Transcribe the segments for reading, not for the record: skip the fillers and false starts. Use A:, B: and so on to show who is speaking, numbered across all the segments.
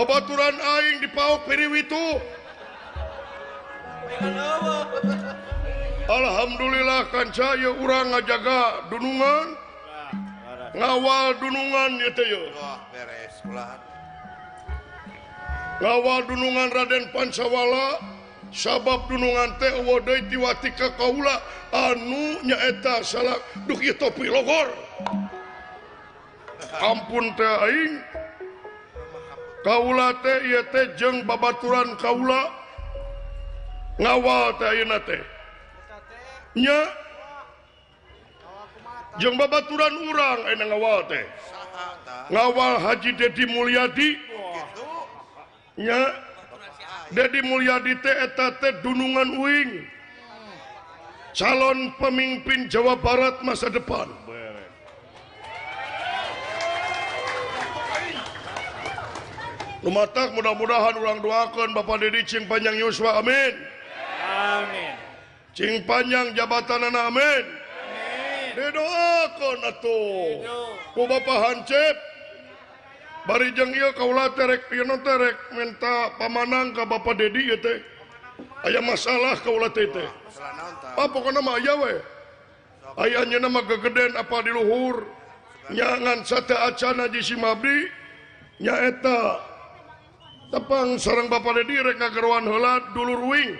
A: Babaturan aing di Paok Piriwitu. Alhamdulillah kanca ieu urang ngajaga dunungan. Ngawal dunungan ieu teh yeuh.
B: Beres ulah.
A: Ngawal dunungan Raden Pancawala sabab dunungan teh eueuh deui tiwati ka kaula anu nyaeta salah duh ieu topi logor. Ampun teh aing. Kaula teh ieu teh jeung babaturan kaula ngawal teh ayeuna teh. Nya jeung babaturan urang ayeuna ngawal teh. Ngawal Haji Dedi Mulyadi. Nya Dedi Mulyadi teh eta teh dunungan uing. Calon pemimpin Jawa Barat masa depan. Lumatak mudah-mudahan urang doakeun Bapak Dedi cing panjang yuswa amin.
C: Amin.
A: Cing panjang jabatanana amin.
C: Amin.
A: Didoakeun atuh. Ku Bapak Hancep bari jeung ieu kaula teh rek ieu teh rek minta pamanang ka Bapak Dedi ieu teh. Aya masalah kaula teh teh. Ah pokona mah aya we. Aya anjeunna mah gegeden apa di luhur. Nya ngan sateuacan Haji Simabdi nyaeta tepang sareng Bapak Dedi rek ngageroan heula dulur uing.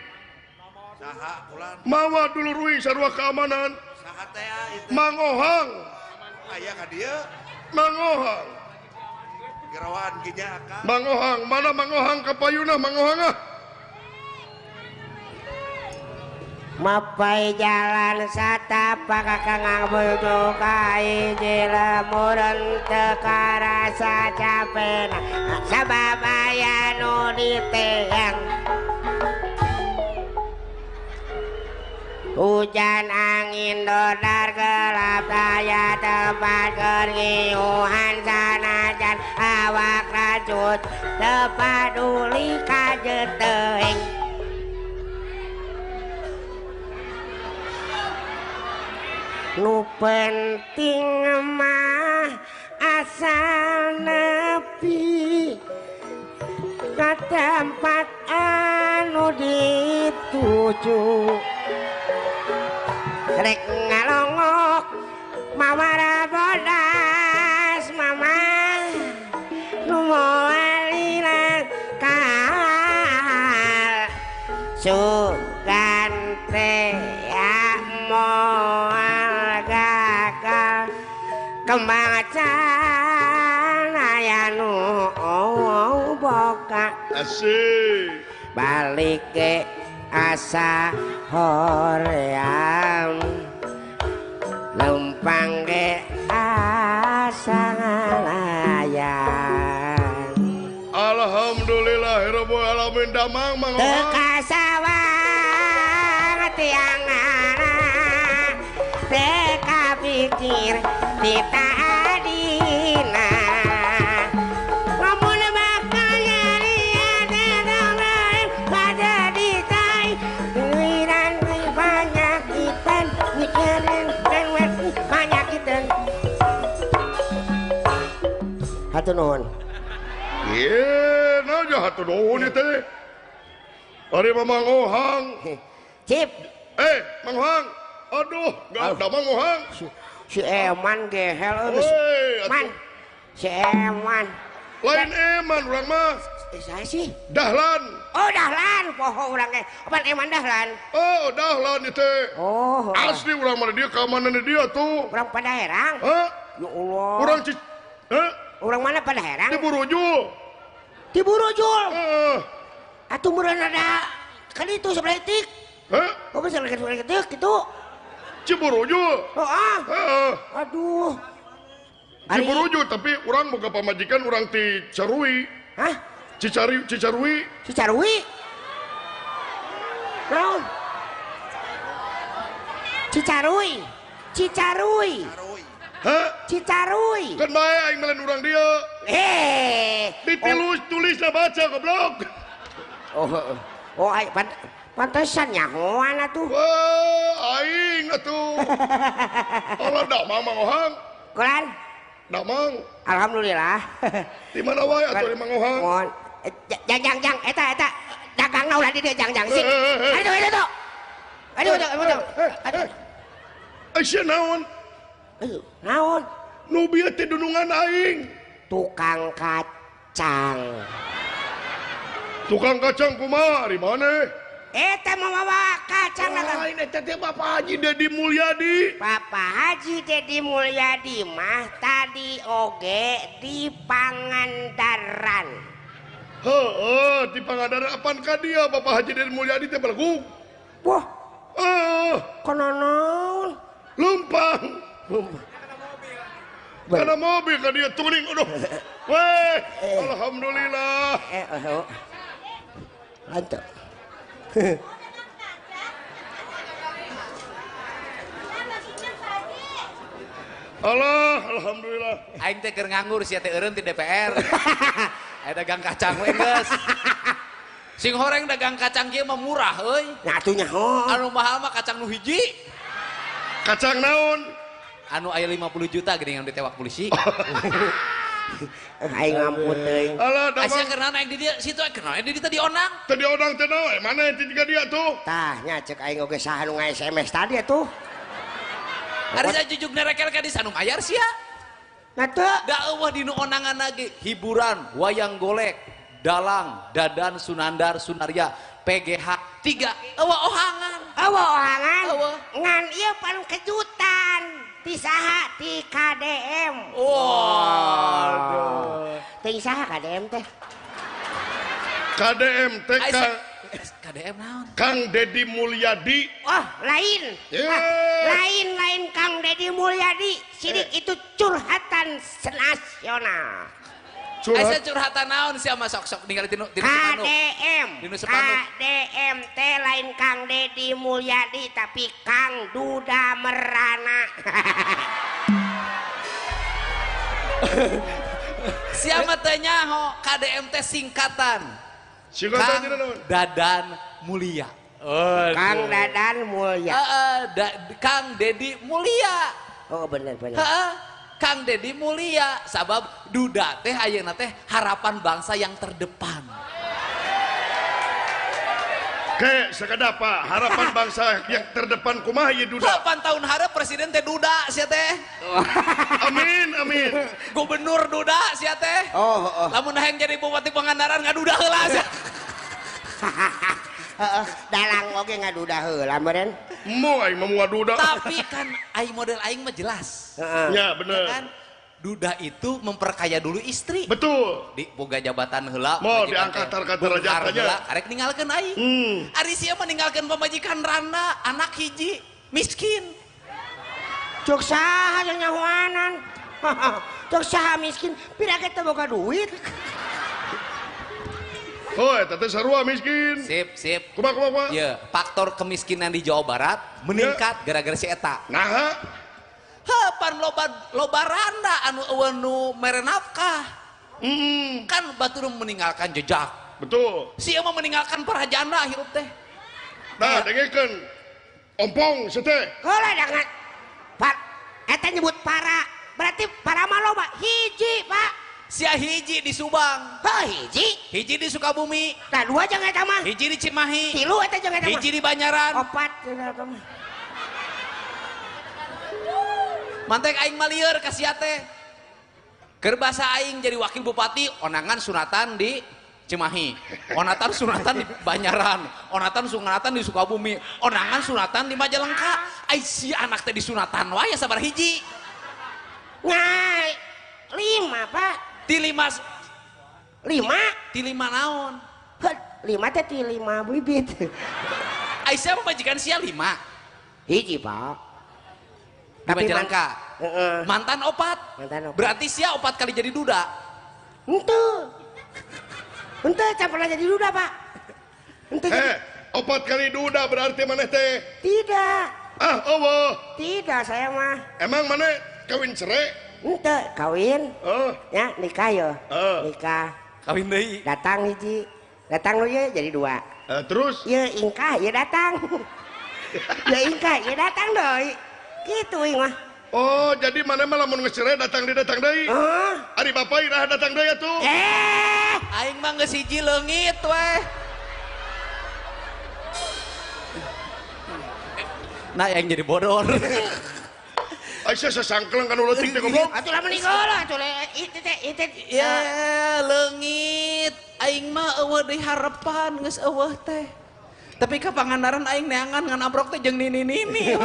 B: Saha ulan?
A: Mawa dulur uing sarua keamanan.
B: Saha teh itu?
A: Mang Ohang.
B: Aya ka dieu?
A: Mang Ohang.
B: Geroan ginya ka.
A: Mang Ohang, mana Mang Ohang ka payuna Mang Ohang ah.
D: Mapai jalan satapak kakang ngabeutu kai jelemureun teu karasa capena sabab aya nu diteang. Hujan angin dodar gelap daya tempat kergiuhan sanajan awak racut teu paduli kajeteuing. Nu penting mah asal nepi ka tempat anu dituju. Rek ngalongok mawara bodas mama nu moal ilang kahal sugan teh ya moal gagal kembang can aya nu boka.
A: Asik.
D: Balik ke asa hoream lempang ge asa ngalayan.
A: Alhamdulillahirabbil alamin damang Mang
D: Teu kasawang tiang anak teu kapikir ti tadina. Lamun bakal nyari ada pada ditai wiran panyakitan mikirin panyakitan. Hatur nuhun.
A: Ieu naon hatur nuhun ieu teh. Ari Mamang Ohang.
D: Cip.
A: Mang Ohang. Aduh, enggak ada Mang Ohang.
D: Si Eman gehel geus. Man. Si Eman.
A: Lain Eman urang mah.
D: Saya sih.
A: Dahlan.
D: Oh, Dahlan. Poho urang ge. Apaan Eman Dahlan?
A: Oh, Dahlan ieu teh.
D: Oh.
A: Asli urang mah dia keamanan dia tuh.
D: Urang Padaherang.
A: Hah?
D: Ya Allah.
A: Urang Hah?
D: Urang mana Padaherang?
A: Di Burujul.
D: Di Burujul.
A: Heeh.
D: Atuh meureun ada kan itu sebelah etik.
A: Hah?
D: Oh, bisa sebelah etik gitu.
A: Ciburujul.
D: Heeh.
A: Heeh.
D: Aduh.
A: Ciburujul tapi urang boga pamajikan urang ti Carui.
D: Hah?
A: Cicari Cicarui.
D: Cicarui? Naon? Cicarui. Cicarui.
A: Hah?
D: Cicarui.
A: Kan bae aing melen urang dieu.
D: Eh.
A: Ditulis tulisna baca goblok.
D: Oh, oh aing pantesan nyahoan atuh.
A: Wah, aing atuh. Allah damang Mang Ohang.
D: Kulan?
A: Damang.
D: Alhamdulillah.
A: Di mana wae atuh di Mang Ohang?
D: Mohon. Jang jang jang eta eta dagangna ulah di dieu jang jang sih. Aduh aduh. Aduh aduh aduh. Aduh.
A: Sia naon?
D: Aduh, naon?
A: Nu bieu teh dunungan aing.
D: Tukang kacang.
A: Tukang kacang kumaha ari maneh?
D: Eta mau bawa kacang
A: lain eta teh Bapak Haji Dedi Mulyadi.
D: Bapak Haji Dedi Mulyadi mah tadi oge di Pangandaran.
A: Heeh, di Pangandaran apaan ka dia Bapak Haji Dedi Mulyadi teh belegug.
D: Wah.
A: Kana
D: naon?
A: Lumpang. Kana mobil ka dia turing aduh. Weh, alhamdulillah.
D: Mantap.
A: Allah, alhamdulillah.
E: Aing teh keur nganggur sia teh eureun ti DPR. Aya dagang kacang we geus. Sing horeng dagang kacang kieu mah murah euy.
D: Nya atuh nyaho.
E: Anu mahal mah kacang nu hiji.
A: Kacang naon?
E: Anu aya 50 juta geuning anu ditewak polisi.
D: Aing ngampun teuing.
A: Alah,
E: aya keur naon aing di dieu situ keur naon di dieu tadi onang.
A: Tadi onang teh naon? Mana teh jiga dia tuh?
D: Tah nya cek aing oge saha nu nga-SMS tadi atuh.
E: Ari sajujuk nerekel ka di sanu mayar sia.
D: Nah teu.
E: Da eueuh di nu onangan lagi hiburan wayang golek, dalang, Dadan Sunandar Sunarya, PGH 3 eueuh ohangan.
D: Eueuh ohangan. Ngan ieu pan kejutan. Ti saha ti KDM.
E: Waduh.
D: Ti saha KDM teh?
A: KDM teh
E: KDM naon?
A: Kang Dedi Mulyadi.
D: Oh, lain.
A: Yeah.
D: Lain Kang Dedi Mulyadi. Sidik itu curhatan nasional.
E: Curhat. Curhatan naon sia mah sok-sok ningali tinu
D: KDM. KDM teh lain Kang Dedi Mulyadi tapi Kang Duda Merana.
E: Sia mah teh nyaho KDM teh singkatan.
A: Singkatan
E: Kang Dadan Mulia.
D: Kang Dadan Mulia.
E: Kang Dedi Mulia.
D: Oh bener bener.
E: Kang Dedi Mulia, sabab duda teh ayeuna teh harapan bangsa yang terdepan.
A: Oke, sakedapa harapan bangsa yang terdepan kumaha ieu duda?
E: 8 tahun hareup presiden teh duda sia teh.
A: Amin, amin.
E: Gubernur duda sia teh.
D: Oh, oh.
E: Lamun hayang jadi bupati Pangandaran ngaduda heula sia.
D: Heeh, dalang oge ngaduda heula meureun.
A: Mo aing mah moal duda.
E: Tapi kan aing model aing mah jelas.
D: Heeh.
A: Ya bener.
E: Ya kan? Duda itu memperkaya dulu istri.
A: Betul.
E: Di boga jabatan heula,
A: mau diangkat harkat derajat aja.
E: Karek ninggalkeun aing. Ari sia mah ninggalkeun pamajikan randa, anak hiji, miskin.
D: Cuk saha yang nyahoanan? Cuk saha miskin, pira ge teu boga duit.
A: Oh, eta teh sarua miskin.
E: Sip, sip.
A: Kumaha kumaha kumaha?
E: Ye, faktor kemiskinan di Jawa Barat meningkat gara-gara si eta.
A: Naha?
E: Heuh, loba loba randa anu eueuh nu mere nafkah. Kan batur meninggalkan jejak.
A: Betul.
E: Si mah meninggalkan para janda hirup teh.
A: Nah, dengekeun. Ompong seteh.
D: Heula dangan. Pak, eta nyebut para. Berarti para mah loba hiji, Pak.
E: Sia hiji di Subang.
D: Heuh, hiji.
E: Hiji di Sukabumi.
D: Nah, dua jeung eta mah.
E: Hiji di Cimahi.
D: Tilu eta jeung eta mah.
E: Hiji di Banyaran.
D: Opat jeung eta mah.
E: Mantek aing mah lieur ka sia teh. Keur basa aing jadi wakil bupati, onangan sunatan di Cimahi, onatan sunatan di Banyaran, onatan sunatan di Sukabumi, onangan sunatan di Majalengka. Ai si anak teh disunatan wae sabar hiji.
D: Nah, lima Pak.
E: Ti lima.
D: Lima?
E: Ti lima naon?
D: Lima teh ti lima bibit.
E: Ai sia pamajikan sia lima.
D: Hiji Pak.
E: Di Majalengka. Mantan opat.
D: Mantan opat.
E: Berarti sia opat kali jadi duda.
D: Henteu. Henteu can pernah jadi duda, Pak. Henteu.
A: Eh, opat kali duda berarti maneh teh?
D: Tidak.
A: Ah, eueuh.
D: Tidak, saya mah.
A: Emang maneh kawin cerai?
D: Henteu, kawin.
A: Oh.
D: Ya, nikah yo. Nikah.
E: Kawin deui.
D: Datang hiji. Datang nu ieu jadi dua.
A: Terus?
D: Ieu ingkah, ieu datang. Ieu ingkah, ieu datang deui. Gitu aing mah.
A: Oh, jadi mana mah lamun geus cerai datang deui datang deui. Ari bapak iraha datang deui atuh.
E: Aing mah geus hiji leungit weh. Nah, yang jadi bodor.
A: Aisyah sasangkleng kan ulah teh goblok.
D: Atuh lamun ieu atuh itu teh itu.
E: Ya, leungit. Aing mah eueuh deui harepan geus eueuh teh. Tapi ka Pangandaran aing neangan ngan amprok teh jeung nini-nini.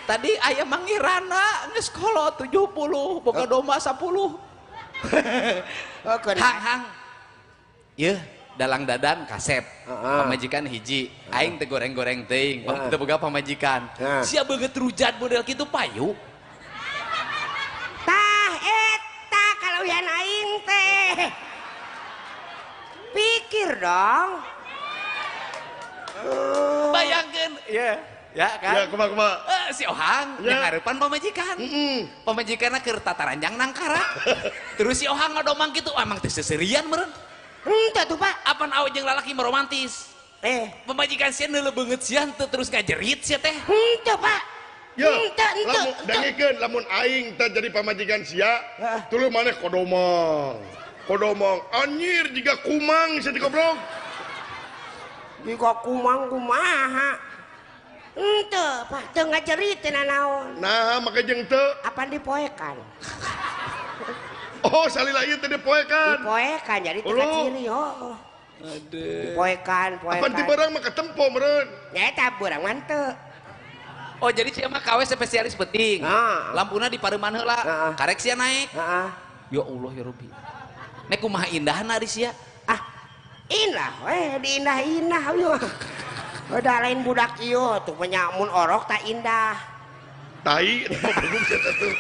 E: Tadi aya mangirana geus kolot 70, boga domba 10. Hang hang. Yeuh, dalang dadan kasep. Pamajikan hiji, aing teu goreng-goreng teuing, teu boga pamajikan. Sia beungeut rujat model kitu payu.
D: Tah eta kaleuwihan aing teh. Pikir dong.
E: Bayangkeun, ya. Ya kan?
A: Ya, kumaha.
E: Si Ohang ya. Ngarepan pamajikan. Pamajikanna keur tataranjang nangkara. Terus si Ohang ngadomang kitu, emang teu seserian meureun.
D: Henteu tuh, Pak.
E: Apan awe jeung lalaki mah romantis. Pamajikan sia neuleuh beungeut sia henteu terus ngajerit sia teh.
D: Henteu, Pak.
A: Ya, lamun dangekeun lamun aing teh jadi pamajikan sia, tuluy maneh kodomang. Kodomang anjir jiga kumang sia goblok.
D: Jiga kumang kumaha? Henteu, Pak, teu ngajerit teh nanaon.
A: Nah, make jeung teu.
D: Apan dipoekan?
A: Oh, salila ieu teh dipoekan.
D: Dipoekan jadi teu kaciri, heuh. Aduh. Dipoekan, poekan.
A: Apan ti beurang mah katempo meureun.
D: Nya eta beurang mah teu.
E: Oh, jadi sia mah kawe spesialis penting. Lampuna di pareuman heula, karek sia naik.
D: Heeh.
E: Ya Allah ya Rabbi. Nek kumaha indahna ari sia?
D: Ah, indah we, diindah-indah ieu. Udah lain budak ieu tuh penyamun orok tak indah.
A: Tai eta mah tuh.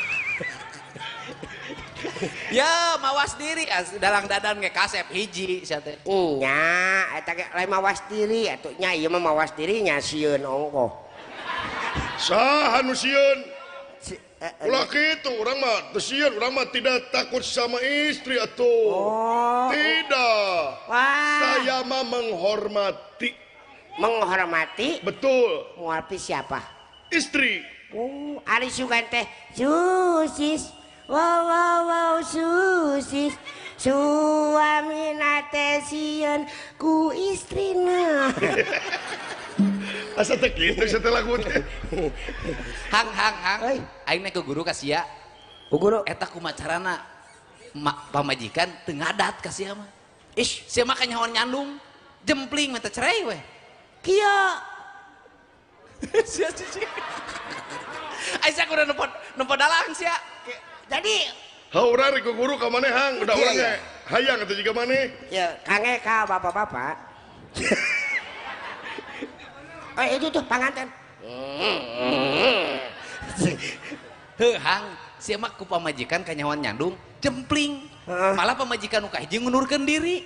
E: Ya, mawas diri dalang dadan ge kasep hiji sia teh.
D: Nya, eta ge lain mawas diri atuh nya ieu mah mawas diri nya sieun ongkoh.
A: Saha nu sieun? Ulah kitu urang mah teu sieun, urang mah tidak takut sama istri atuh.
D: Oh.
A: Tidak.
D: Wah.
A: Saya mah menghormati.
D: Menghormati?
A: Betul.
D: Menghormati siapa?
A: Istri.
D: Oh, ari sugan teh susis. Wow wow wow susis. Suami nate sieun ku istrina.
A: Asa teh kitu sia teh lagu teh.
E: Hang hang hang. Aing nek ke guru ka sia.
D: Ku guru
E: eta kumaha carana pamajikan teu ngadat ka sia mah. Ih, sia mah kanyahoan nyandung. Jempling minta cerai weh.
D: Kieu.
E: Sia cici. Aisyah kudu nempo dalang sia.
D: Jadi
A: haurang rek guru ka maneh hang, udah urang ge hayang atuh jiga maneh.
D: Ya, kange ka bapak-bapak. Itu tuh panganten.
E: Heuh hang, sia mah ku pamajikan kanyahoan nyandung jempling. Malah pamajikan nu kahiji ngundurkeun diri.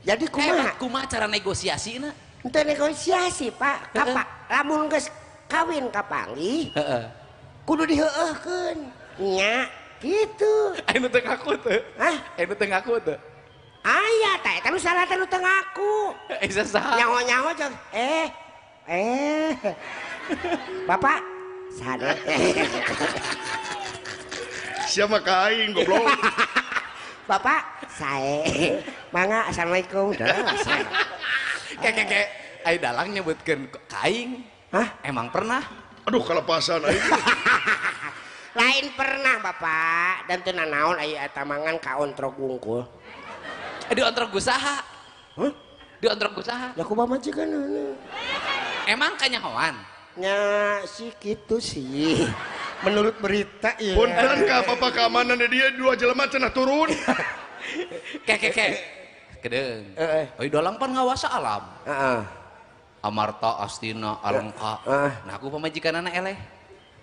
D: Jadi kumaha?
E: Kumaha cara negosiasina?
D: Henteu negosiasi, Pak. Kapak lamun geus kawin kapanggih.
E: Heeh.
D: Kudu diheueuhkeun. Nya, gitu.
E: Anu teu ngaku teu?
D: Hah?
E: Anu teu ngaku teu?
D: Aya tah eta nu salah teh nu teu ngaku.
E: Isa saha?
D: Nyaho-nyaho jeung Bapak sade.
A: Sia mah ka aing goblok.
D: Bapak sae. Mangga assalamualaikum. Dah.
E: Keke ai dalang nyebutkeun ka aing.
D: Hah?
E: Emang pernah?
A: Aduh kalepasan aing.
D: Lain pernah Bapak dan teu nanaon aya eta mangan ka ontrog wungkul.
E: Di ontrog saha?
D: Hah?
E: Di ontrog saha?
D: Ya ku pamajikan.
E: Emang kanyahoan?
D: Nya sih kitu sih.
C: Menurut berita ya.
A: Punten ka bapak keamanan dia dua jelema cenah turun.
E: Keke. Kedeung. Euy dalang pan ngawasa alam.
D: Heeh.
E: Amarta, Astina, Alengka. Nah aku pamajikanana eleh.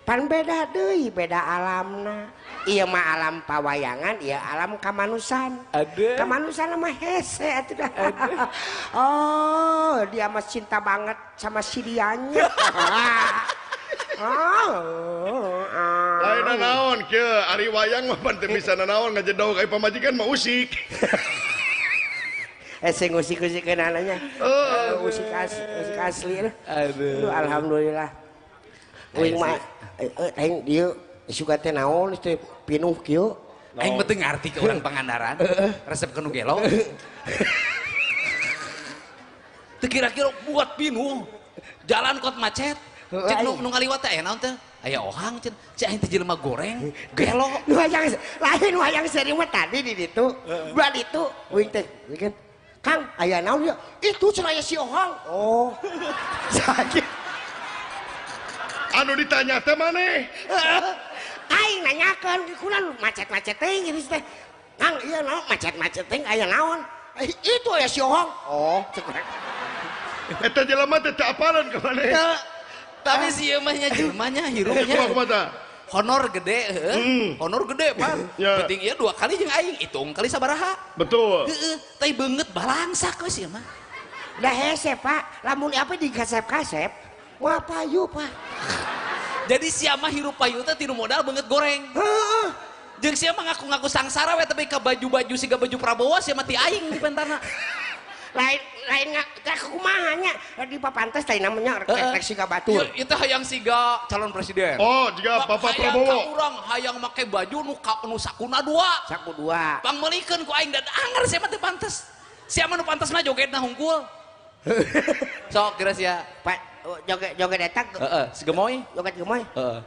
D: Pan beda deui, beda alamna. Ieu mah alam pawayangan, ieu alam kamanusan.
E: Aduh.
D: Kamanusan mah hese atuh dah. Oh, dia mah cinta banget sama si dianya. Oh.
A: Lain naon kieu, ari wayang mah pan teu bisa nanaon ngajedog ai pamajikan mah usik.
D: Sing usik-usikeun ananya. Usik asli, asli lah.
E: Aduh.
D: Alhamdulillah. Uing mah aing dieu Isukan teh naon teh pinuh kieu.
E: Aing mah teu ngarti ke urang Pangandaran. Resep ka nu gelo. Teu kira-kira buat pinuh. Jalan kot macet. Cek nu ngaliwat teh aya naon teh? Aya ohang cen. Cek aing teh jelema goreng, gelo.
D: Nu hayang lain nu hayang seri mah tadi di ditu. Buat itu uing teh kan. Kang, aya naon ya? Itu cenah aya si ohang. Oh. Sakit.
A: Anu ditanya teh maneh?
D: Aing nanyakeun kunaon macet-macet teuing gitu teh. Kang, ieu naon macet-macet teuing aya naon? Itu aya si ohang. Oh, cek.
A: Eta jelema teh teu apalan ka maneh.
E: Tapi si ieu mah nya jelema nya hirupnya. Honor gede heuh. Honor gede pan. Penting ieu 2 kali jeung aing hitung kali sabaraha.
A: Betul.
E: Heeh, tapi beungeut balangsak we si ieu mah.
D: Da hese Pak, lamun apa dikasep-kasep, wah payu Pak.
E: Jadi sia mah hirup payu teh tinu modal beungeut goreng.
D: Heeh.
E: Jeung sia mah ngaku-ngaku sangsara we tapi ka baju-baju siga baju Prabowo sia mah ti aing di pentana.
D: Lain lain kumaha nya di papantes teh namanya rek siga batur.
E: Ieu teh hayang siga calon presiden.
A: Oh, jiga Bapak Prabowo.
E: Hayang ka urang hayang make baju nu sakuna 2.
D: Saku 2.
E: Pangmeulikeun ku aing dan anger sia mah teu pantes. Sia mah nu pantes mah jogetna hungkul. Sok kira sia.
D: Pak joget joget eta.
E: Heeh, si gemoy.
D: Joget gemoy.
E: Heeh.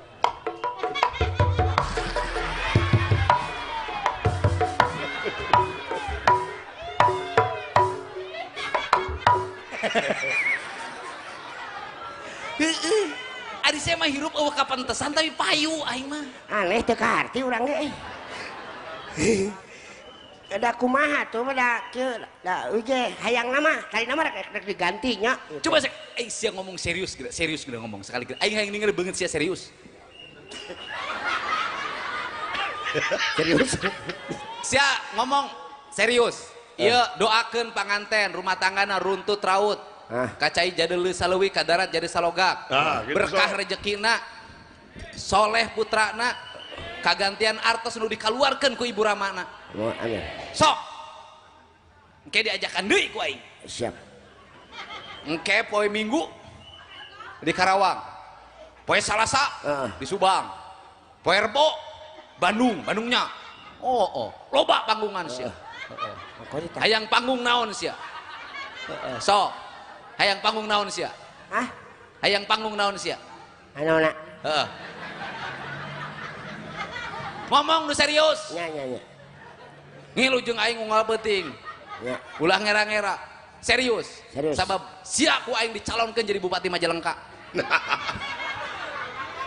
E: Heeh. Ari sia mah hirup eueuh kapantesan tapi payu aing mah.
D: Aneh teu kaharti urang ge. Da kumaha tuh da kieu da uge hayang nama tadi nama rek diganti nya.
E: Coba sek sia ngomong serius geura, serius geura ngomong sekali geura. Aing hayang ningali beungeut sia serius.
D: Serius.
E: Sia ngomong serius. Ieu doakeun panganten rumah tanggana runtut raut. Kacai jadi saleuwi ka darat jadi salogak.
A: Gitu
E: berkah
A: so.
E: Rezekina soleh putrana kagantian artos nu dikaluarkeun ku ibu ramana.
D: Oh, amin.
E: Sok. Engke diajakan deui ku aing.
D: Siap.
E: Engke poe Minggu di Karawang. Poe Salasa di Subang. Poe Rebo Bandung, Bandungnya. Oh, oh. Loba panggungan sia. Hayang panggung naon sia? Sok. Hayang panggung naon sia?
D: Hah?
E: Hayang panggung naon sia?
D: Anu na.
E: Heeh. Ngomong nu serius.
D: Nya nya nya.
E: Ngilu jeung aing unggal peuting.
D: Nya.
E: Ulah ngera-ngera. Serius.
D: Serius.
E: Sabab sia ku aing dicalonkeun jadi Bupati Majalengka.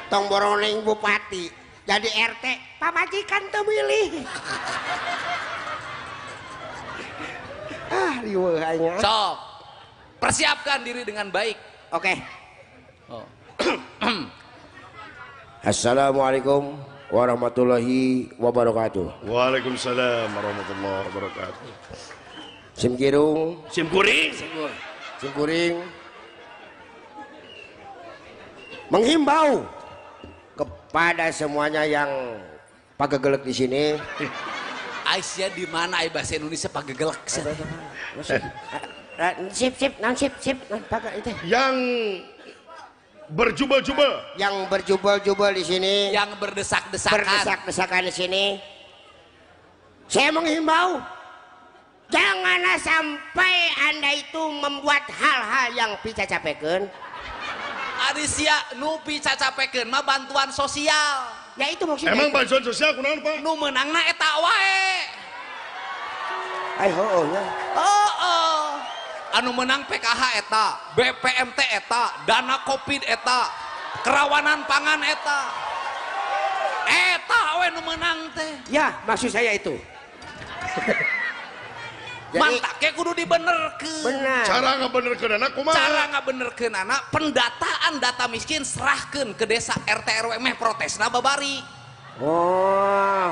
D: Tong boroning bupati, jadi RT, pamajikan teu milih. Ah, riweuh aing.
E: Sok. Persiapkan diri dengan baik.
D: Oke.
E: Oh.
D: Assalamualaikum warahmatullahi wabarakatuh.
A: Waalaikumsalam warahmatullahi wabarakatuh.
D: Sim kirung,
A: sim kuring,
D: sim kuring menghimbau kepada semuanya yang pagegelek di sini.
E: Aisyah di mana bahasa Indonesia pagegelek?
D: Sip sip, non sip sip, non pakai itu.
A: Yang berjubel-jubel,
D: yang berjubel-jubel di sini,
E: yang berdesak-desakan,
D: berdesak-desakan di sini. Saya menghimbau, janganlah sampai Anda itu membuat hal-hal yang picacapekeun.
E: Ari sia nu picacapekeun mah bantuan sosial.
D: Ya itu maksudnya.
A: Emang bantuan sosial kunaon, Pak?
E: Nu meunangna eta wae.
D: Ai heueuh nya.
E: Heueuh. Anu menang PKH eta, BPMT eta, dana Covid eta, kerawanan pangan eta. Eta we nu menang teh.
D: Ya, maksud saya itu.
E: Mantak kudu dibenerkeun.
D: Benar.
A: Cara ngabenerkeunana kumaha?
E: Cara ngabenerkeunana pendataan data miskin serahkeun ke desa RT RW meh protesna babari.
D: Oh.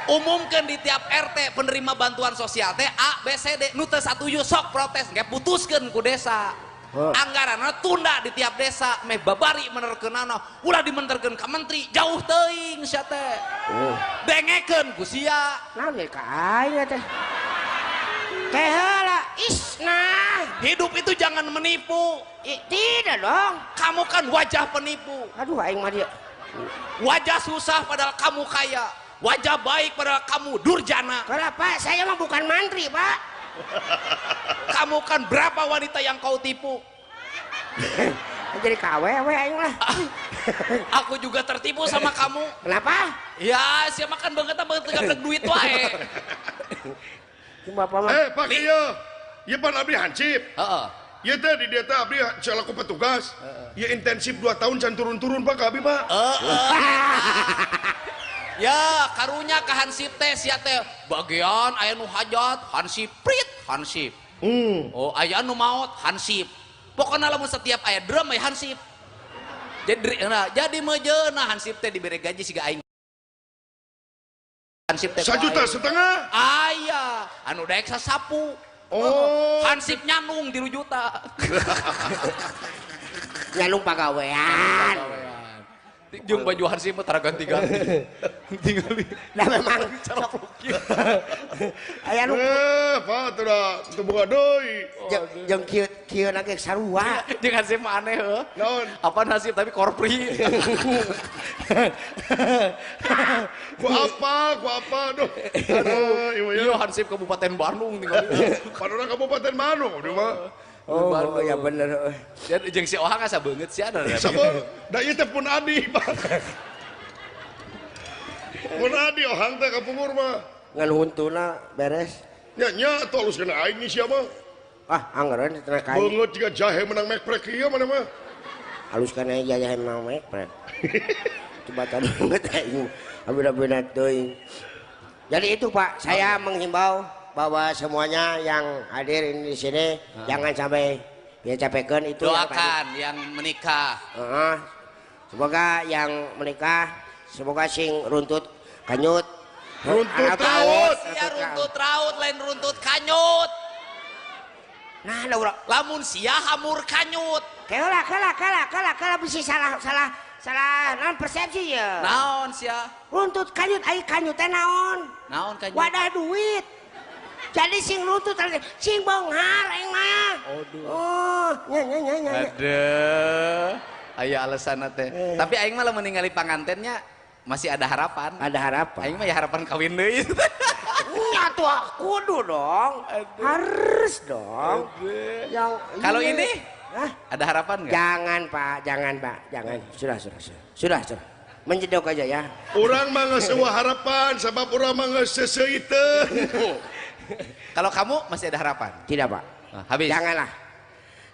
E: Umumkan di tiap RT penerima bantuan sosial teh A, B, C, D nu teu satuju sok protes engke putuskeun ku desa.
D: Oh.
E: Anggaranna tunda di tiap desa meh babari menerkeunana ulah dimenterkeun ka menteri jauh teuing sia teh.
D: Oh.
E: Dengekeun ku sia.
D: Naon ka aing teh? Teh heula isna.
E: Hidup itu jangan menipu.
D: Tidak dong.
E: Kamu kan wajah penipu.
D: Aduh aing mah dia.
E: Wajah susah padahal kamu kaya. Wajah baik padahal kamu durjana.
D: Kalau Pak, saya mah bukan mantri, Pak.
E: Kamu kan berapa wanita yang kau tipu?
D: Jadi KWW aing lah.
E: Aku juga tertipu sama kamu.
D: Kenapa?
E: Ya, siapa kan banget banget duit wae.
D: Bapak mah.
A: Pak ieu. Ieu pan abdi hansip.
E: Heeh.
A: Ieu teh di dieu teh abdi selaku petugas. Ieu intensif 2 tahun can turun-turun Pak ka abdi, Pak.
E: Ya, karunya ka hansip teh sia teh bagian aya nu hajat, hansip prit, hansip. Oh, aya nu maot, hansip. Pokoknya lamun setiap aya drum aya hansip. Jadi nah, jadi mejeuna hansip teh dibere gaji siga aing. Hansip teh
A: 1,5 juta.
E: Aya, anu daek sasapu.
A: Oh,
E: hansip nyanung 3 juta.
D: Nyanung pagawean.
E: Jeung baju hansip mah tara ganti-ganti. Tingali.
D: Lah memang aya nu
A: Pak teu teu boga deui.
D: Jeung kieu kieu na ge sarua.
E: Jeung hansip mah aneh heuh.
A: Naon?
E: Apa hansip tapi korpri.
A: Ku apa duh. Aduh,
E: ieu hansip Kabupaten Bandung tingali.
A: Padahal Kabupaten Bandung udah mah.
D: Oh, ya bener.
E: Jadi jeung si Ohang asa beungeut sia da.
A: Sabar, da ieu teh pun adi, Pak. Pun adi Ohang teh kapungkur mah.
D: Ngan huntuna beres.
A: Nya nya atuh alus kana aing sia mah.
D: Ah, anggeran cenah ka aing.
A: Beungeut jiga jahe menang mekprek ieu mana mah.
D: Alus kana jahe menang mekprek. Coba tadi beungeut aing. Abina-bina teuing. Jadi itu Pak, saya menghimbau bahwa semuanya yang hadir ini di sini jangan sampai ya capekan itu.
E: Doakan yang menikah.
D: Semoga yang menikah semoga sing runtut kanyut.
A: Runtut raut.
E: Ya runtut raut lain runtut kanyut.
D: Nah, lah urang
E: lamun sia hamur kanyut.
D: Kela bisa salah naon persepsi ya.
E: Naon sia?
D: Runtut kanyut ai kanyut teh naon?
E: Naon kanyut?
D: Wadah duit. Jadi sing runtut sing bonghar aing mah. Oh, nya nya nya nya.
E: Aduh, aya alasanna teh. Tapi aing mah lamun ningali pangantennya masih ada harapan.
D: Ada harapan.
E: Aing mah ya harapan kawin deui.
D: Nya tuh kudu dong. Aduh. Harus dong.
E: Aduh.
D: Yang
E: kalau ini
D: hah?
E: Ada harapan nggak?
D: Jangan Pak, jangan Pak, jangan. Sudah. Menjedok aja ya.
A: Urang mah geus eueuh harapan sabab urang mah geus seseuiteun.
E: Kalau kamu masih ada harapan?
D: Tidak Pak.
E: Habis.
D: Janganlah.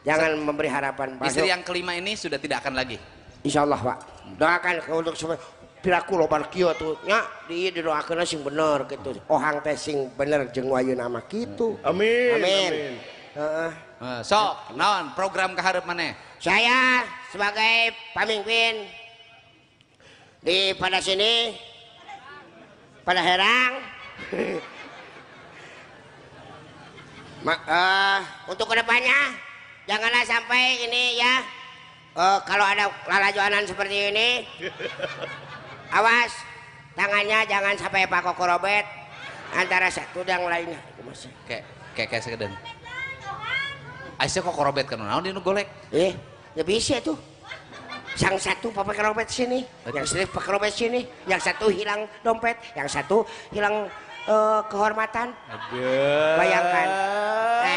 D: Jangan memberi harapan.
E: Istri yang kelima ini sudah tidak akan lagi.
D: Insya Allah Pak. Doakan untuk semua. Piraku lobar kieu atuh nya di didoakeun sing bener gitu. Ohang teh sing bener jeung wayuna mah kitu.
A: Amin. Amin.
D: Heeh.
E: Sok, naon program kaharep maneh?
D: Saya sebagai pamimpin di pada sini pada Herang. Untuk kedepannya janganlah sampai ini ya, kalau ada lalajoanan seperti ini awas tangannya jangan sampai Pak Koko Robert antara satu dan lainnya.
E: Kayak sekedeng Aisyah Koko Robert kan naon dia nu golek
D: ya bisa tuh. Yang satu Pak Robert sini, yang satu Pak Robert sini, yang satu hilang dompet, yang satu hilang kehormatan.
E: Aduh.
D: Bayangkan.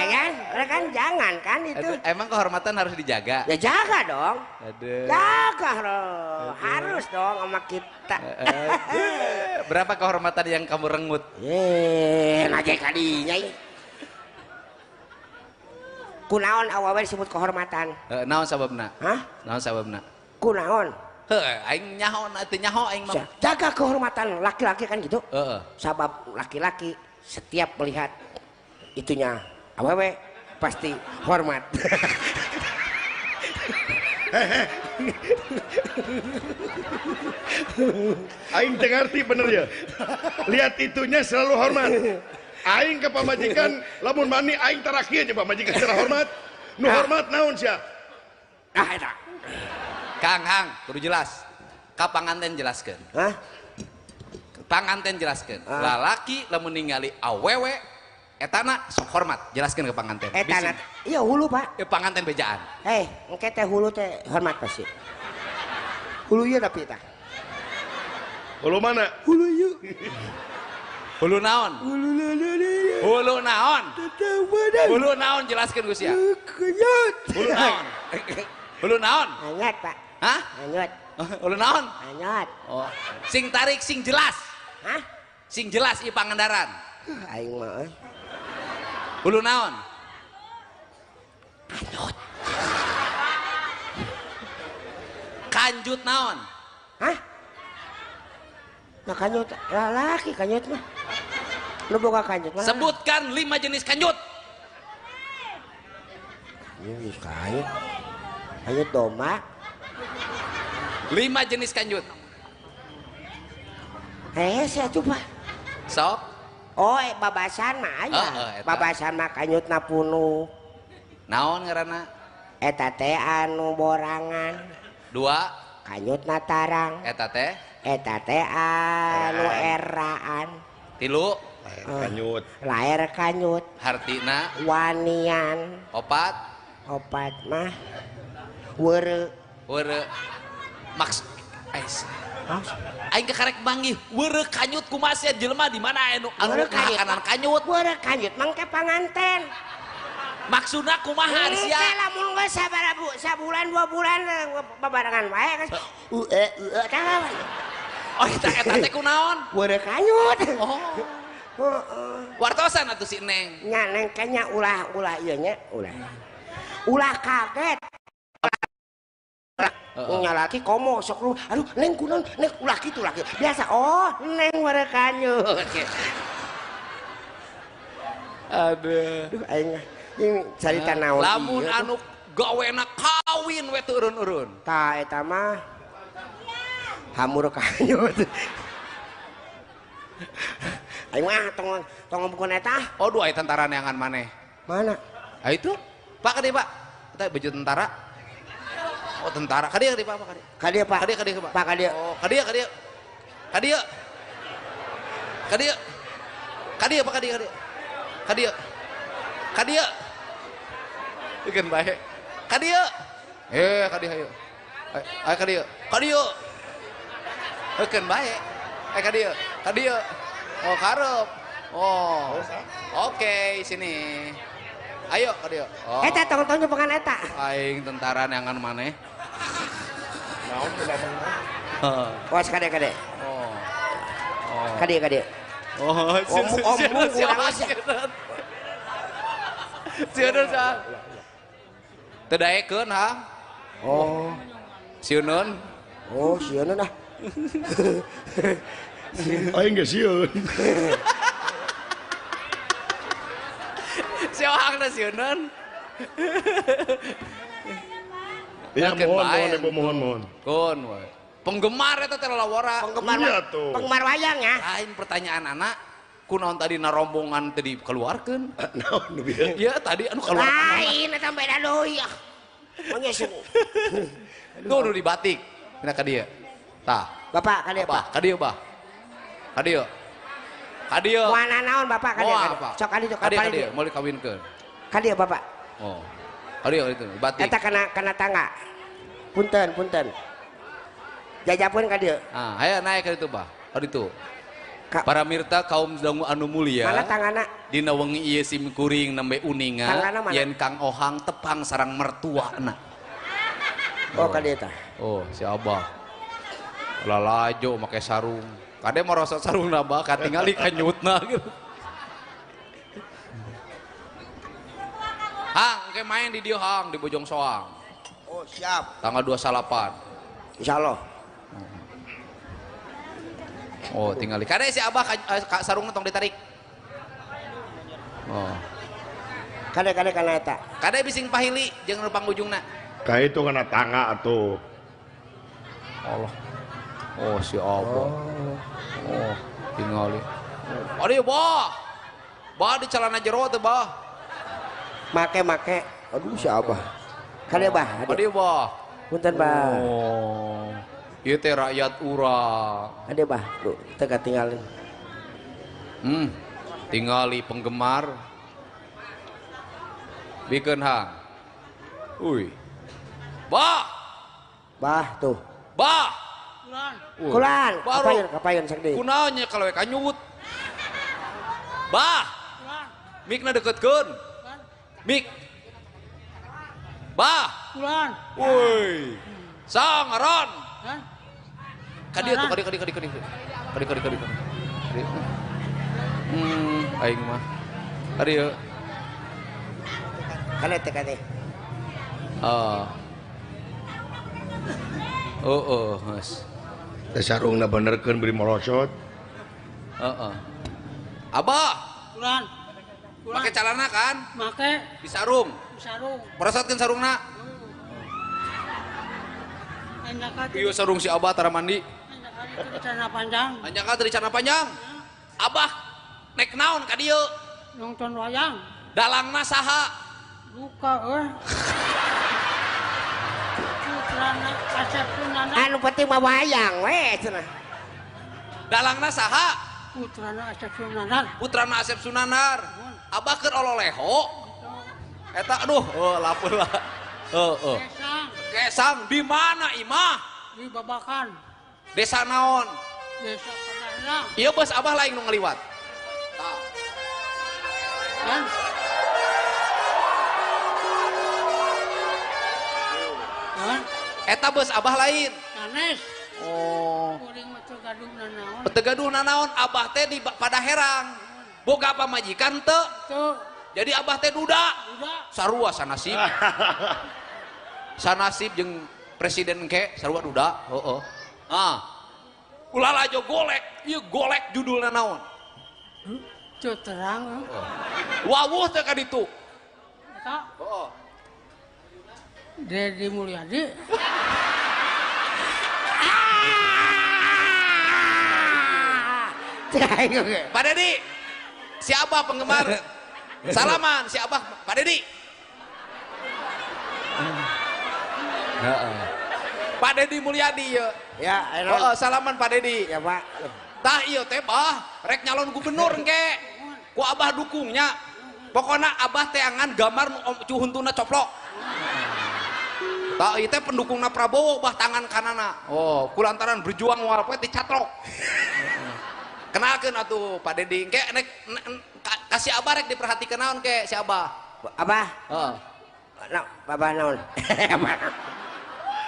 D: Kan? Kan jangan kan itu.
E: Aduh. Emang kehormatan harus dijaga?
D: Ya jaga dong.
E: Aduh.
D: Jaga dong. Harus dong sama kita.
E: Aduh. Berapa kehormatan yang kamu renggut?
D: Naje kadinya. Kunaon awewe disebut kehormatan?
E: Naon sababna?
D: Hah?
E: Naon sababna?
D: Kunaon?
E: Heuh, aing nyaho teu nyaho aing mah.
D: Jaga kehormatan laki-laki kan gitu. Sabab laki-laki setiap melihat itunya awewe pasti hormat.
A: Aing teu ngarti bener ya. Lihat itunya selalu hormat. Aing ke pamajikan lamun mani aing terakhir aja pamajikan secara hormat. Nu hormat naon sia?
D: Ah eta.
E: Kang Hang, kudu jelas. Ka panganten jelaskeun.
D: Hah?
E: Panganten jelaskeun. Lalaki lamun ningali awewe etana sok hormat, jelaskeun ke panganten.
D: Etana. Iya hulu, Pak.
E: Ya panganten bejaan.
D: Hei, engke teh hulu teh hormat pasti. Hulu ieu tapi tah.
A: Hulu mana?
C: Hulu ieu.
E: Hulu naon?
C: Hulu lele.
E: Hulu naon? Hulu naon jelaskeun ku sia.
C: Kanyut.
E: Hulu naon? Hulu naon?
D: Hanyut, Pak.
E: Hah?
D: Hanyut.
E: Hulu naon?
D: Hanyut.
E: Oh. Sing tarik sing jelas.
D: Hah?
E: Sing jelas ieu Pangandaran.
D: Aing mah euy.
E: Hulu naon?
D: Kanjut.
E: Kanjut naon?
D: Hah? Nah kanjut lalaki kanjut mah. Lu boga kanjut mah.
E: Sebutkan 5 jenis kanjut.
D: Jenis kanjut. Kanjut domba.
E: 5 jenis kanjut.
D: Saya coba.
E: Sok.
D: Oh, babasan mah aya. Babasan mah kanjutna punuh.
E: Naon ngaranna?
D: Eta teh anu borangan.
E: 2.
D: Kanjutna tarang.
E: Eta teh?
D: Eta teh anu eraan.
E: 3.
A: Laer kanyut.
D: Laer kanyut.
E: Hartina?
D: Wanian.
E: 4.
D: 4 mah weureu.
E: Weureu. Maks ais. Aing kekarek manggih weureu kanyut kumaha sia jelema di mana anu makanan kanyut.
D: Weureu kanyut mangke panganten.
E: Maksudna kumaha sia?
D: Engke lamun geus sabulan 2 bulan babarengan wae geus. Tah.
E: Oh, eta teh kunaon?
D: Weureu kanyut.
E: Oh.
D: Heeh.
E: Wartosan atuh si Neng.
D: Nya Neng kayaknya ulah ieu nya, ulah. Ulah kaget. Nyalaki komo sok lu. Aduh, Neng kunaon? Neng ulah kitu laki. Biasa oh, Neng weureu kanyut.
E: Aduh.
D: Aduh aing ini carita naon.
E: Lamun anu gawena kawin we teu urun-urun.
D: Tah eta mah hamur kanyut. Aing mah tong tong ngomongkeun eta.
E: Oh, dua tentara neangan maneh.
D: Mana?
E: Ah itu. Pak kadieu, Pak. Eta baju tentara. Oh, tentara. Kadieu kadieu Pak, kadieu.
D: Kadieu, Pak.
E: Kadieu kadieu, Pak.
D: Pak kadieu.
E: Oh, kadieu kadieu. Kadieu. Kadieu. Kadieu Pak kadieu kadieu. Kadieu. Kadieu. Ikan bae. Kadieu. Eh, kadieu ayo. Ayo kadieu. Kadieu. Ikan bae. Eh kadieu. Kadieu. Oh, karep. Oh. Oke, sini. Ayo kadieu. Oh.
D: Eta tong-tong nyepengan eta.
E: Aing tentara neangan maneh.
A: Naon teu abang mah?
D: Was kade kade.
E: Oh. Oh.
D: Kade kade.
E: Oh, sieun sa. Teu daekeun ha.
D: Oh.
E: Sieuneun.
D: Oh, sieuneun ah.
A: Aing ge sieun.
E: Siapa sieuneun?
A: Ya mohon mohon ibu mohon mohon.
E: Kun we. Penggemar eta teh lalawara.
D: Penggemar. Penggemar wayang ya.
E: Lain pertanyaan anak, kunaon tadi na rombongan teh dikeluarkeun?
A: Naon nu bieu?
E: Iya tadi anu keluar.
D: Lain eta beda deui ah. Mangga
E: Tuh nu di batik. Cenah ka dieu. Tah.
D: Bapak ka dieu, Pak.
E: Ka dieu, Bah. Ka dieu. Ka dieu.
D: Moal naon Bapak ka dieu. Sok ka dieu, ka dieu.
E: Moal dikawinkeun.
D: Ka dieu Bapak.
E: Oh. Ka dieu itu batik.
D: Eta kana tangga. Punten, punten. Jajapeun ka dieu.
E: Ah, ayo naik ka ditu, Bah. Ka ditu. Para mirta kaum dangu anu mulia.
D: Mana tangana?
E: Dina wengi ieu sim kuring nembe uninga yen Kang Ohang tepang sareng mertuana.
D: Oh, ka dieu tah.
E: Oh, si Abah. Lalajo make sarung. Kade merosot sarung nambah, katingali kanyutna gitu. Hang, engke main di dieu Hang, di Bojong Soang.
D: Oh, siap.
E: Tanggal 28.
D: Insyaallah.
E: Oh, tinggali. Kade si Abah sarungna tong ditarik. Oh.
D: Kade kade kana eta.
E: Kade bising pahili jeung nu pangujungna.
A: Ka itu kana tangga atuh.
E: Allah. Oh, si Abah. Oh, tingali. Aduh, Bah. Bah di celana jero teh, Bah.
D: Make-make. Aduh, si Abah. Kade, Bah.
E: Aduh, Bah.
D: Punten, Bah.
E: Oh. Ieu teh rakyat urang.
D: Ade, Bah. Duh, teu katinggalin.
E: Tingali penggemar. Bikeun hang. Uy. Bah.
D: Bah tuh.
E: Bah.
C: Kulan.
D: Kulan. Kapayon, kapayon sakdi.
E: Kunaon nya kalau kanyut. Bah. Mikna deketkeun. Mik. Bah.
C: Kulan.
E: Woi. Sang ngaran. Ka dieu tuh, ka dieu, ka dieu, ka dieu. Ka dieu, ka dieu, ka dieu. Aing mah. Ka dieu.
D: Kana teh kade.
E: Oh. Oh, oh, geus.
A: Teh sarungna benerkeun beri morosot.
E: Heeh. Abah.
C: Kulan.
E: Make calana kan?
C: Make.
E: Di sarung.
C: Di sarung.
E: Merosotkeun sarungna. Iya sarung si Abah tara mandi.
C: Itu celana panjang.
E: Anjaka teh celana panjang. Abah nek naon ka dieu?
C: Nonton wayang.
E: Dalangna saha?
C: Luka euy. Putrana Asep Sunandar.
D: Anu penting mah wayang we cenah.
E: Dalangna saha?
C: Putrana Asep Sunandar.
E: Putrana Asep Sunandar. Abah keur ololeho. Eta aduh, oh lapor lah. Heeh.
C: Kesang.
E: Kesang di mana imah?
C: Di Babakan.
E: Desa naon?
C: Desa Padaherang.
E: Ieu bos Abah lain nu ngaliwat. Tah.
C: Kan? Kan?
E: Eta bos Abah lain.
C: Sanes.
E: Oh.
C: Kuring mah teu gaduh nanaon.
E: Teu gaduh nanaon, Abah teh di Padaherang. Boga pamajikan teu?
C: Teu.
E: Jadi Abah teh duda.
C: Duda.
E: Sarua sanasib. Sanasib jeung presiden ke sarua duda. Heeh. Ah. Ulah lajo golek, ieu golek judulna naon?
C: Teu terang.
E: Wawuh teh ka ditu.
C: Eta.
E: Heeh.
C: Dedi Mulyadi.
E: Pak Dedi, si Abah penggemar salaman, si Abah, Pak Dedi. Pak Dedi Mulyadi ya.
D: Ya,
E: oh, salaman Pak Dedi.
D: Ya, Pak.
E: Tah ieu teh bah, rek nyalon gubernur engke. Ku Abah dukungnya. Pokona Abah teangan gambar nu cuhuntuna coplok. Tah ieu teh pendukungna Prabowo bah tangan kanana. Oh, kulantaran berjuang moal poe dicatrok. Kenalkeun atuh Pak Dedi. Engke nek kasih Abah rek diperhatikeun naon ke si Abah?
D: Abah.
E: Heeh.
D: Nah, Abah naon?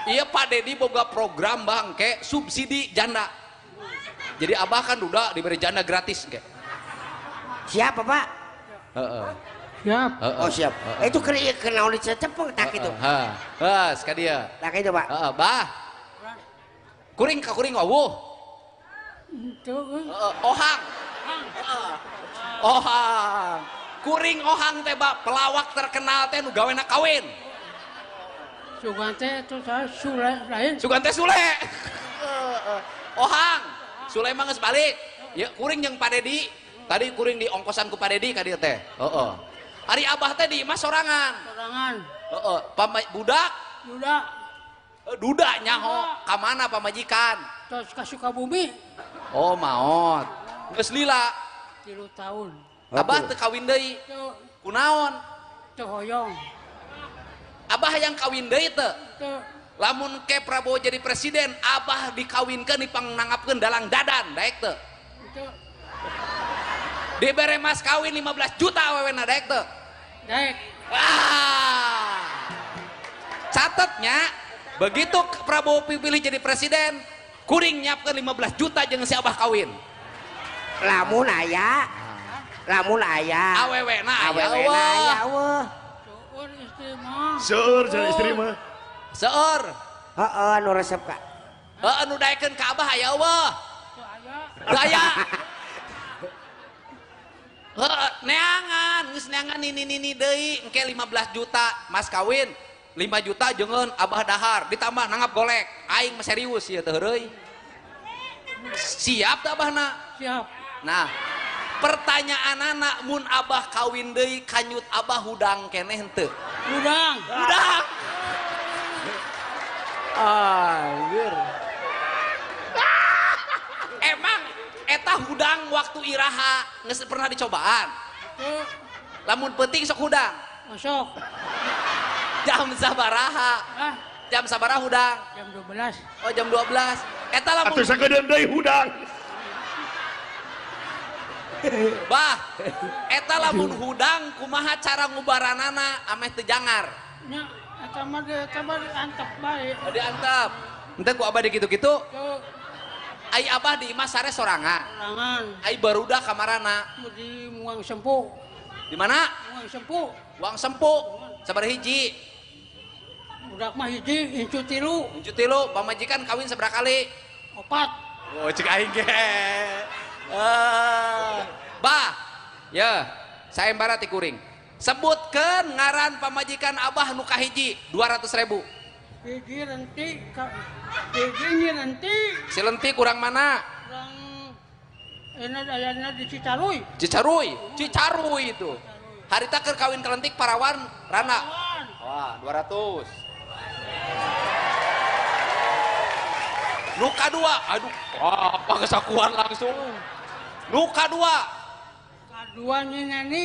E: Iya Pak Dedi boga program bang ke subsidi janda. Jadi Abah kan duda diberi janda gratis ke.
D: Siapa Pak?
E: Heeh.
C: Siap.
D: Oh siap. Itu kena oleh cepeng tak itu.
E: Heeh. Heeh, sekali dia.
D: Tak itu Pak.
E: Heeh, Bah. Kuring ka kuring wawuh.
C: Henteu euy.
E: Ohang. Ohang. Kuring ohang teh Bah, pelawak terkenal teh nu gawena kawin.
C: Sugan teh itu saya Sule lain.
E: Sugan teh Sule. Ohang. Sule mah geus balik. Ya kuring jeung Pak Dedi. Tadi kuring di ongkosan ku Pak Dedi ka dieu teh. Heeh. Ari Abah teh di imah sorangan.
C: Sorangan.
E: Heeh, budak.
C: Duda.
E: Duda nyaho ka mana pamajikan?
C: Tos ka Sukabumi.
E: Oh, maot. Geus lila
C: 3 tahun.
E: Abah teu kawin deui. Kunaon?
C: Teu hoyong.
E: Abah yang kawin deui teu?
C: Teu.
E: Lamun ke Prabowo jadi presiden, Abah dikawinkeun dipangnangapkeun dalang dadan, daek teu?
C: Teu.
E: Dibere mas kawin 15 juta awewena daek teu?
C: Daek.
E: Wah. Catetnya, begitu Prabowo pilih jadi presiden, kuring nyiapkeun 15 juta jeung si Abah kawin.
D: Lamun aya. Lamun aya.
E: Awewena aya.
D: Awewena aya eueuh.
C: Seueur istri mah.
A: Seueur cenah istri mah.
E: Seueur.
D: Heeh, nu resep ka.
E: Heeh, nu daekeun ka Abah aya eueuh.
C: Teu aya.
E: Teu aya. Heeh, neangan, geus neangan nini-nini deui engke 15 juta mas kawin, 5 juta jeungeun Abah dahar, ditambah nanggap golek. Aing mah serius ieu teh heureuy. Siap teu Abahna?
C: Siap.
E: Nah, pertanyaan anak mun Abah kawin deui kanyut Abah hudang keneh henteu?
C: Hudang.
E: Hudang. Anjir. Emang eta hudang waktu iraha geus pernah dicobaan?
C: Teu.
E: Lamun peuting sok hudang.
C: Sok.
E: Jam sabaraha?
C: Hah?
E: Jam sabaraha hudang?
C: Jam 12.
E: Oh, jam 12. Eta lamun
A: atuh sakedeung deui hudang.
E: Bah, eta lamun hudang kumaha cara ngubaranana ameh teu jangar?
C: Nya eta mah diantep bae.
E: Oh, diantep. Henteu ku abah di kitu-kitu? Ai abah di imah sare sorangan.
C: Sorangan.
E: Ai barudak kamarana?
C: Di Muang Sempu.
E: Di mana?
C: Muang Sempu.
E: Muang Sempu. Sabaraha hiji?
C: Budak mah hiji, incu tilu.
E: Incu tilu, pamajikan kawin sabaraha kali?
C: 4.
E: Oh, cek aing ge. Bah, ya, sayembara ti kuring. Sebutkeun ngaran pamajikan abah nu kahiji 200.000.
C: Hiji renti, hiji nyi renti.
E: Si lenti kurang mana?
C: Kurang enak ayana di Cicaruy.
E: Cicaruy, Cicaruy itu. Harita keur kawin kelentik parawan rana. Wah, 200. Nu kadua, aduh, wah, apa kesakuan langsung. Nu kadua.
C: Kadua nyi neni.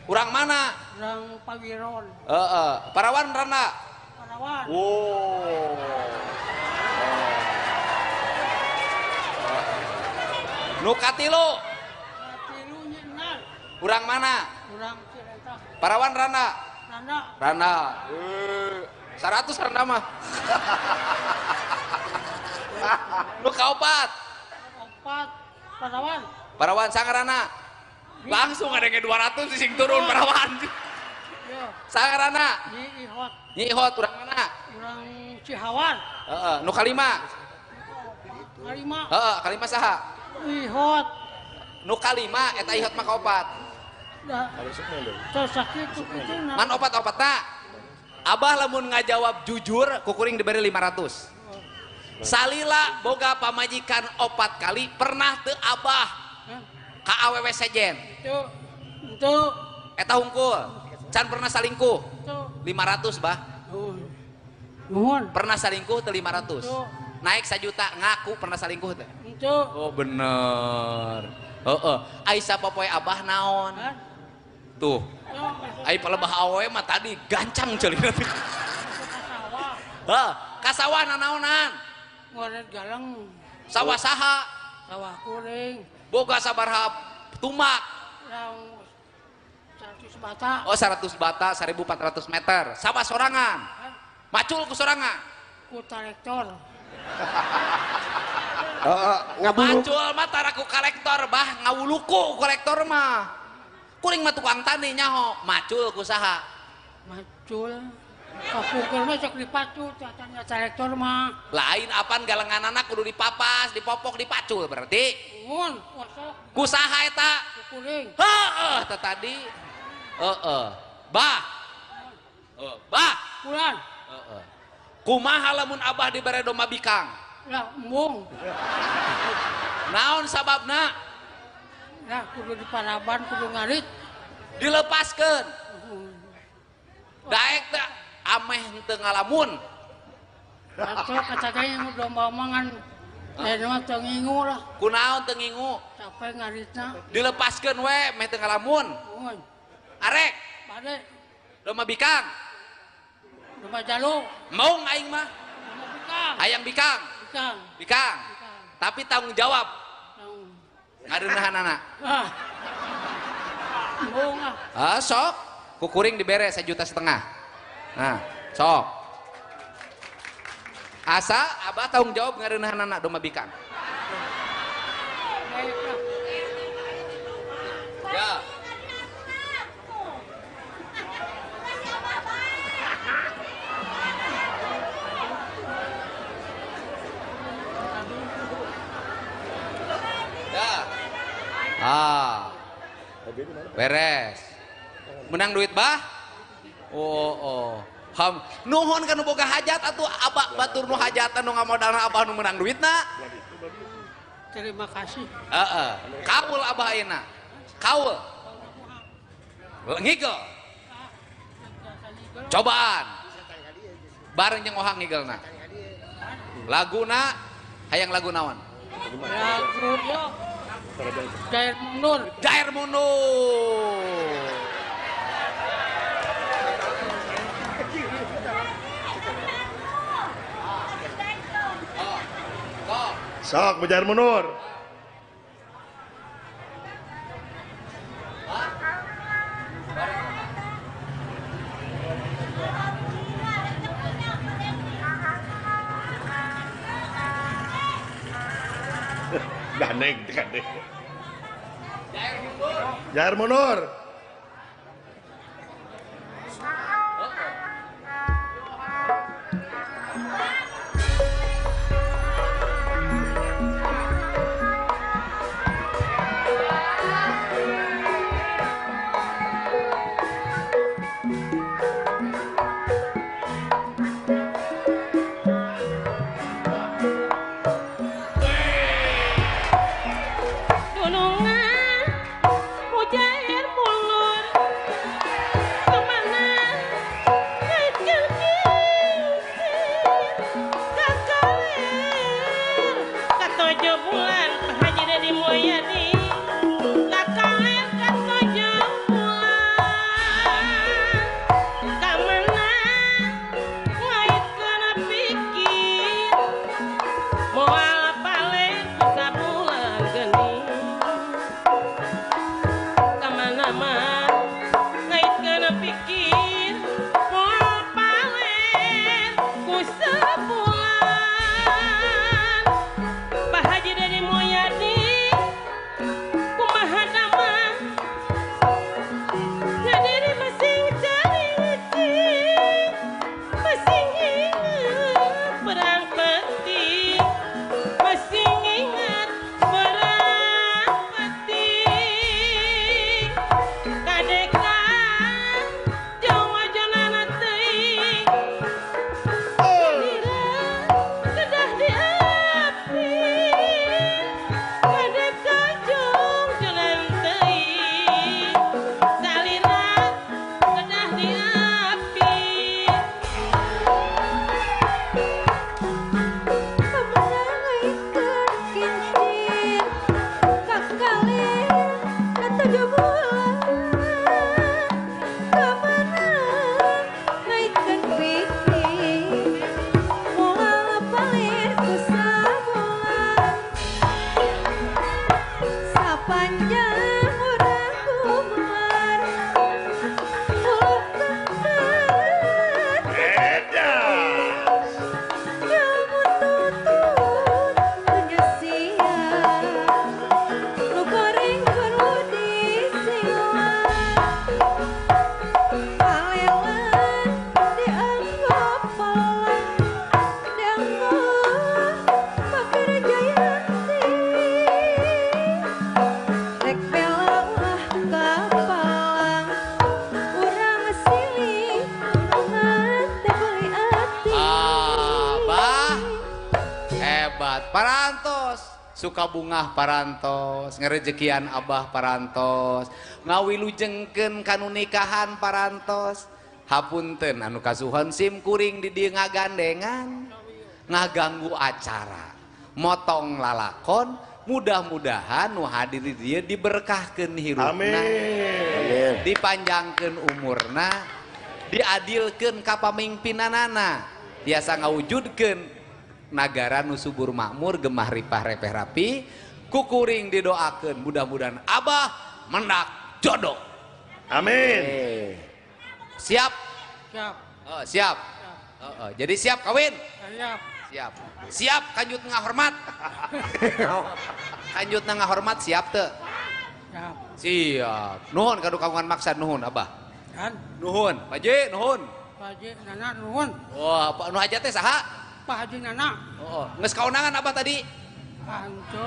E: Kurang mana?
C: Kurang Pawiron.
E: Heeh, parawan rana.
C: Parawan.
E: Wow. Nu katilu.
C: Katilu nyi enal.
E: Kurang mana?
C: Kurang Cirentah.
E: Parawan rana.
C: Rana.
E: Rana. 100 rana mah. Nu kaopat.
C: Opat parawan.
E: Parawan sangarana. Langsung ada yang 200 sing turun parawan. Sangarana.
C: Nyi Ihot.
E: Nyi Ihot urang mana?
C: Urang Cihawar.
E: Heeh, nu kalima.
C: Kalima.
E: Heeh, kalima saha?
C: Ihot.
E: Nu kalima eta Ihot mah kaopat.
C: Tos sakitu kitu.
E: Man opat-opatna. Abah lamun ngajawab jujur kukuring diberi 500. Salila boga pamajikan 4 kali pernah teu abah ka awewe sejen.
C: Teu.
E: Eta hungkul. Can pernah salingkuh. 500 bah.
C: Nuhun.
E: Pernah salingkuh teu 500. Naik 1 juta ngaku pernah selingkuh teh.
C: Henteu.
E: Oh bener. Heeh. Ai sapopoe abah naon? Tuh. Ai palebah awewe mah tadi gancang ceulina teh. Hah, ka sawah nanaonan?
C: Ngoret galang.
E: Sawah saha?
C: Sawah kuring.
E: Boga sabaraha tumak?
C: 100 bata.
E: Oh 100 bata, 1400 meter. Sawah sorangan. Macul ku sorangan.
C: Ku traktor.
E: Macul mah tara ku kolektor bah, ngawuluku kolektor mah. Kuring mah tukang tani nyaho, macul ku saha?
C: Macul kapukul mah sok dipacul, tatanya traktor mah.
E: Lain apan galenganana kudu dipapas, dipopok, dipacul berarti.
C: Mun, osok.
E: Ku saha eta?
C: Ku kuring.
E: Heeh, teh tadi. Heeh. Bah. Bah.
C: Kulan.
E: Heeh. Kumaha lamun abah dibere domba bikang?
C: Lah, embung.
E: Naon sababna?
C: Lah, kudu diparaban, kudu ngarit.
E: Dilepaskeun. Daek teh ameh henteu ngalamun.
C: Atuh kata ge domba mangan mah teu ngingu lah.
E: Kunaon teu ngingu?
C: Capek ngaritna.
E: Dilepaskeun we meh teu ngalamun. Arek.
C: Bade.
E: Domba bikang.
C: Domba jalu.
E: Maung aing mah.
C: Domba bikang.
E: Hayang bikang.
C: Bikang.
E: Bikang. Tapi tanggung jawab. Ngareunahanana.
C: Ah. Embung ah.
E: Ah sok. Kukuring dibere 1,5 juta. Nah, sok. Asa abah tanggung jawab ngareunahanana domba bikang. Ya. Ya. Ah. Beres. Menang duit bah? Oh, oh. Ham, nuhun kan boga hajat atuh abah batur nu hajatan nu ngamodalna abah nu menang duitna.
C: Terima kasih.
E: Heeh. Kaul abah ayeuna. Kaul. Ngigel. Cobaan. Bareng jeung ohang ngigelna. Laguna hayang lagu naon?
C: Lagu yo. Jair Mundur.
E: Jair Mundur. Oh.
A: Sok Bujar Munur. Ganeng, ganeng. Jair Munur.
E: Suka bungah parantos, ngerejekian abah parantos, ngawilujengkeun kanu nikahan parantos. Hapunten anu kasuhun sim kuring di dieu ngagandengan, ngaganggu acara, motong lalakon, mudah-mudahan nu hadir di dieu diberkahkeun hirupna.
A: Amin.
E: Dipanjangkeun umurna, diadilkeun ka pamimpinanana, biasa ngawujudkeun nagara nu subur makmur gemah ripah repeh rapi, kukuring didoakeun mudah-mudahan abah mendak jodoh.
A: Amin.
E: Siap?
C: Siap.
E: Oh, siap. Oh, oh. Jadi siap kawin?
C: Siap.
E: Siap. Siap kanjut ngahormat. Kanjut ngahormat siap teu?
C: Siap.
E: Siap. Nuhun kadu kagungan maksa nuhun abah.
C: Kan?
E: Nuhun. Pak Haji nuhun.
C: Pak Haji Nana nuhun.
E: Wah, Pak nu hajat teh saha?
C: Pak Haji Nana.
E: Oh, geus kaunangan abah tadi?
C: Anco.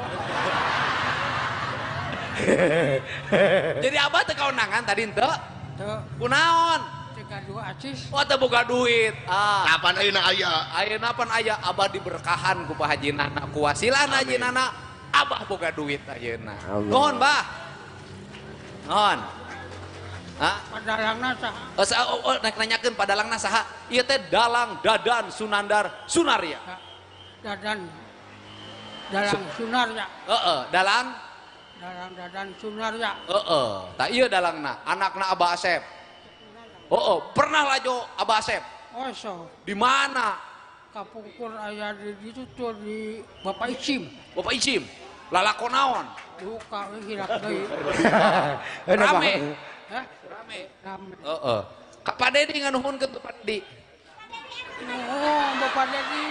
E: Jadi abah teu kaunangan tadi henteu?
C: Teu.
E: Kunaon?
C: Teu gaduh acis.
E: Oh, teu boga duit. Ah.
A: Kapan ayeuna aya?
E: Ayeuna pan aya abah diberkahan ku Pak Haji Nana, ku wasilah Haji Nana, abah boga duit ayeuna. Nuhun, Bah. Nuhun. Hah?
C: Padalangna saha?
E: Oh, oh, naik nanyakeun padalangna saha? Ieu teh Dalang Dadan Sunandar Sunarya.
C: Dadan Dalang Sunarya.
E: Heeh, Dalang
C: Dalang Dadan Sunarya.
E: Heeh, tah ieu dalangna, anakna Abah Asep. Heeh, pernah lajo Abah Asep.
C: Oh, so.
E: Di mana?
C: Kapungkur aya di ditu tuh di Bapak Icim.
E: Bapak Icim. Lalakon naon?
C: Duka we hilap deui.
E: Rame.
C: Hah?
E: Rame.
C: Rame.
E: Heeh. Ka Pak Dedi nganuhunkeun tuh Pak Dedi.
C: Nuhun Bapak Dedi.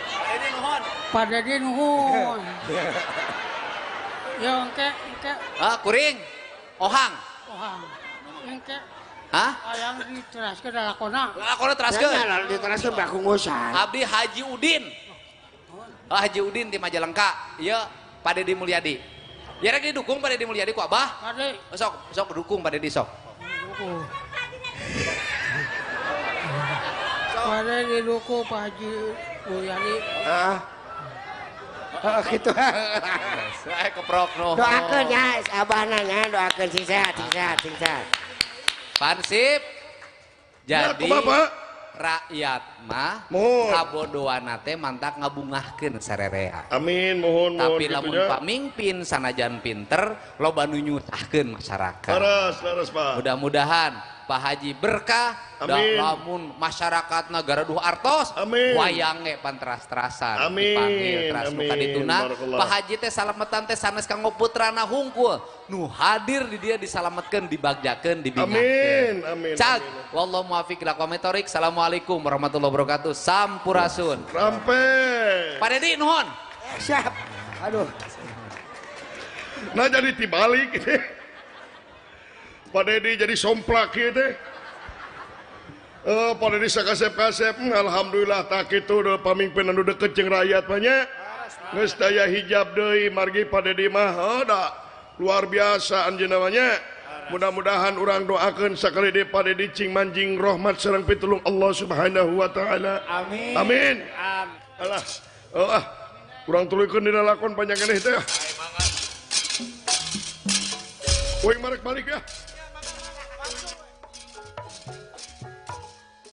E: Pak Dedi nuhun.
C: Pak Dedi nuhun. Ya engke engke.
E: Ah, kuring. Ohang.
C: Ohang. Engke.
E: Hah?
C: Hayang diteraskeun lalakona.
E: Lalakona teraskeun.
D: Nya diteraskeun bakungusan.
E: Abdi Haji Udin. Ah, Haji Udin di Majalengka. Ieu Pak Dedi Mulyadi. Ya rek didukung Pak Dedi Mulyadi ku Abah.
C: Pak Dedi.
E: Sok, sok dukung Pak Dedi sok.
C: Dukung. Pak Dedi dukung Pak Haji Mulyadi.
D: Heeh. Oh gitu.
E: Saya keprok nuhun.
D: Doakeun nya abahna nya doakeun sing sehat, sing sehat, sing sehat.
E: Pansip. Jadi
A: Ya, kumaha, Pak?
E: Rakyat mah kabodoana teh mantak ngabungahkeun sarerea.
A: Amin, mohon mohon
E: Tapi
A: gitu
E: lamun
A: nya.
E: pamingpin sanajan pinter loba nu nyusahkeun masyarakat.
A: Leres, leres, Pak.
E: Mudah-mudahan Pak Haji berkah da
A: Amin.
E: lamun masyarakatna garaduh artos
A: Amin.
E: wayang ge panteras-terasan
A: Amin.
E: dipanggil teras nu
A: Amin.
E: kadituna
A: Barakallah.
E: Pak Haji teh salametan teh sanes kanggo putrana hungkul nu hadir di dia disalametkeun dibagjakeun dibingahkeun.
A: Amin, amin.
E: Cag,
A: amin.
E: wallahu muwaffiq ila aqwamit thoriq. Assalamualaikum warahmatullahi wabarakatuh. Sampurasun.
A: Rampe.
E: Pak Dedi nuhun.
D: Siap. Aduh.
A: Nah jadi tibalik teh. Pak Dedi jadi somplak ieu teh. Pak Dedi sakasep-kasep, alhamdulillah tak kitu deui pamimpin anu deket jeung rakyat mah nya. Geus daya hijab deui margi Pak Dedi mah da luar biasa anjeunna mah nya. Mudah-mudahan urang doakeun sakali deui Pak Dedi cing manjing rahmat sareng pitulung Allah Subhanahu wa taala.
F: Amin.
A: Amin. Alah. Oh ah. Urang tuluykeun dina lakon panjang keneh teh. Uing marek balik ya.